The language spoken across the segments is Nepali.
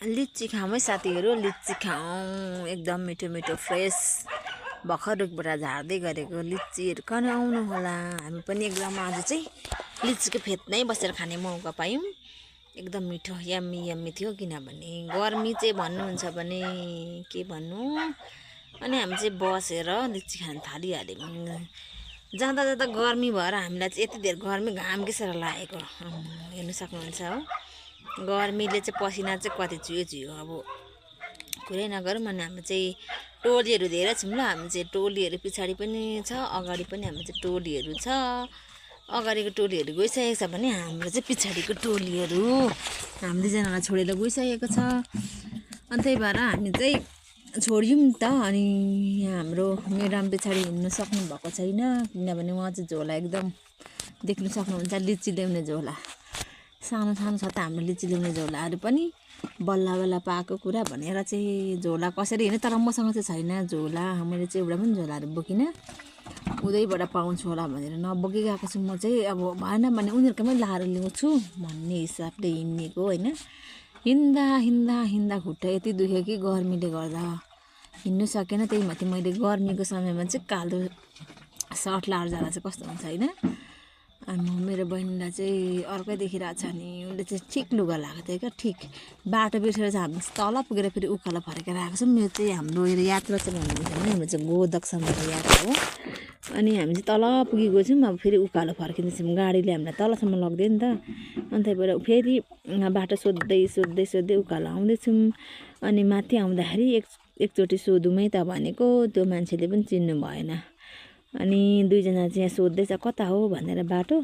लिची खाऊँ है साथीहरू, लिची खाऊँ। एकदम मिठो मिठो फ्रेस भर्खर रुखबाट झार्दै गरेको लिचीहरू खान आउनु होला। हामी पनि एकदम आज चाहिँ लिचीको फेदमै बसेर खाने मौका पायौँ। एकदम मिठो यम्मी यम्मी थियो। किनभने गर्मी चाहिँ भन्नुहुन्छ भने के भन्नु, अनि हामी चाहिँ बसेर लिची खान थालिहाल्यौँ। जाँदा जाँदा गर्मी भएर हामीलाई चाहिँ यति धेरै गर्मी घाम केसेर लागेको हेर्नु सक्नुहुन्छ हो। गर्मीले चाहिँ पसिना चाहिँ कति चुयो अब कुरै नगरौँ। अनि हामी चाहिँ टोलीहरू धेरै छौँ ल। हामी चाहिँ टोलीहरू पछाडि पनि छ, अगाडि पनि हाम्रो चाहिँ टोलीहरू छ। अगाडिको टोलीहरू गइसकेको छ भने हाम्रो चाहिँ पछाडिको टोलीहरू हामी दुईजनालाई छोडेर गइसकेको छ। अनि त्यही भएर हामी चाहिँ छोड्यौँ नि त। अनि यहाँ हाम्रो म्याडम पछाडि हिँड्नु सक्नुभएको छैन, किनभने उहाँ चाहिँ झोला एकदम देख्नु सक्नुहुन्छ, लिची ल्याउने झोला सानो सानो छ त हाम्रो लिची ल्याउने झोलाहरू पनि। बल्ल बल्ल पाएको कुरा भनेर चाहिँ झोला कसरी हिँड्ने, तर मसँग चाहिँ छैन झोला। मैले चाहिँ एउटा पनि झोलाहरू बोकिनँ, उतैबाट पाउँछु होला भनेर नबोकी गएको छु। म चाहिँ अब भएन भने उनीहरूकोमै लाएर ल्याउँछु भन्ने हिसाबले हिँडेको होइन। हिँड्दा हिँड्दा हिँड्दा खुट्टा यति दुख्यो कि गर्मीले गर्दा हिँड्नु सकेन। त्यही माथि मैले गर्मीको समयमा चाहिँ कालो सर्ट लाएर जाँदा चाहिँ कस्तो हुन्छ होइन। अनि मेरो बहिनीलाई चाहिँ अर्कै देखिरहेको छ नि, उसले चाहिँ ठिक लुगा लगाएको थियो क्या। ठिक बाटो बिर्सेर चाहिँ हामी तल पुगेर फेरि उकालो फर्केर आएको छौँ। यो चाहिँ हाम्रो यात्रा चाहिँ भन्नुहुन्छ भने हाम्रो चाहिँ गोदकसम्मको यात्रा हो। अनि हामी चाहिँ तल पुगेको छौँ, अब फेरि उकालो फर्किँदैछौँ। गाडीले हामीलाई तलसम्म लग्दैन नि त। अनि त्यही भएर फेरि बाटो सोध्दै सोध्दै सोध्दै उकालो आउँदैछौँ। अनि माथि आउँदाखेरि एकचोटि सोधौँ त भनेको, त्यो मान्छेले पनि चिन्नु भएन। अनि दुईजना चाहिँ यहाँ सोध्दैछ कता हो भनेर बाटो।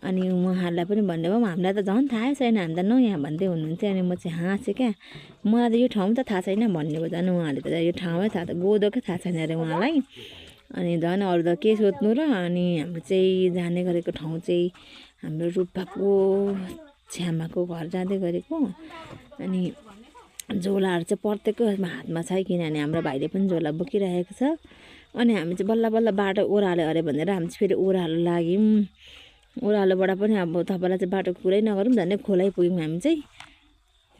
अनि उहाँहरूलाई पनि भन्नुभयो, हामीलाई त झन् थाहै छैन, हामी त नयाँ भन्दै हुनुहुन्थ्यो। अनि म चाहिँ हाँसेँ क्या, मलाई त यो ठाउँ त थाहा छैन भन्ने भयो। झन् उहाँहरूले त यो ठाउँै थाहा, गोदोकै थाहा छैन अरे उहाँलाई। अनि झन् अरू त के सोध्नु र। अनि हाम्रो चाहिँ जाने गरेको ठाउँ चाहिँ हाम्रो रूपाको छ्यामाको घर जाँदै गरेको। अनि झोलाहरू चाहिँ प्रत्येकको हातमा छ, किनभने हाम्रो भाइले पनि झोला बोकिरहेको छ। अनि हामी चाहिँ बल्ल बल्ल बाटो ओह्रालो अरे भनेर हामी चाहिँ फेरि ओह्रालो लाग्यौँ। ओह्रालोबाट पनि अब तपाईँलाई चाहिँ बाटो कुरै नगरौँ, झन् खोलै पुग्यौँ। हामी चाहिँ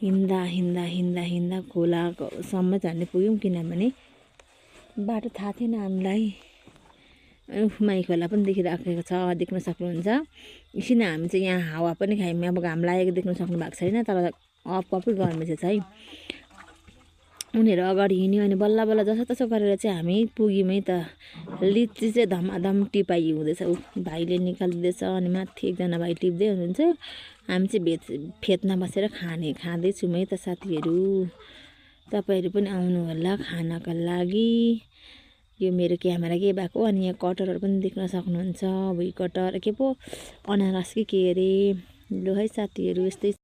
हिँड्दा हिँड्दा हिँड्दा हिँड्दा खोलासम्म झन् पुग्यौँ, किनभने बाटो थाहा थिएन हामीलाई। माई खोला पनि देखिराखेको छ, देख्न सक्नुहुन्छ। एकछिन हामी चाहिँ यहाँ हावा पनि खायौँ। अब घाम लागेको देख्नु सक्नु भएको छैन, तर अप गर्मी चाहिँ छ। उनीहरू अगाडि हिँड्यो अनि बल्ल बल्ल जसोतसो गरेर चाहिँ हामी पुग्यौँ त। लिची चाहिँ धमाधम टिपाइ हुँदैछ, भाइले निकालिदिँदैछ। अनि माथि एकजना भाइ टिप्दै हुनुहुन्छ, हामी चाहिँ फेदमा बसेर खाँदैछौँ है त साथीहरू। तपाईँहरू पनि आउनु होला खानाका लागि। यो मेरो क्यामेरा के भएको। अनि यहाँ कटरहरू पनि देख्न सक्नुहुन्छ, भुइँ कटर के पो अनारस कि के अरे। लु है साथीहरू, यस्तै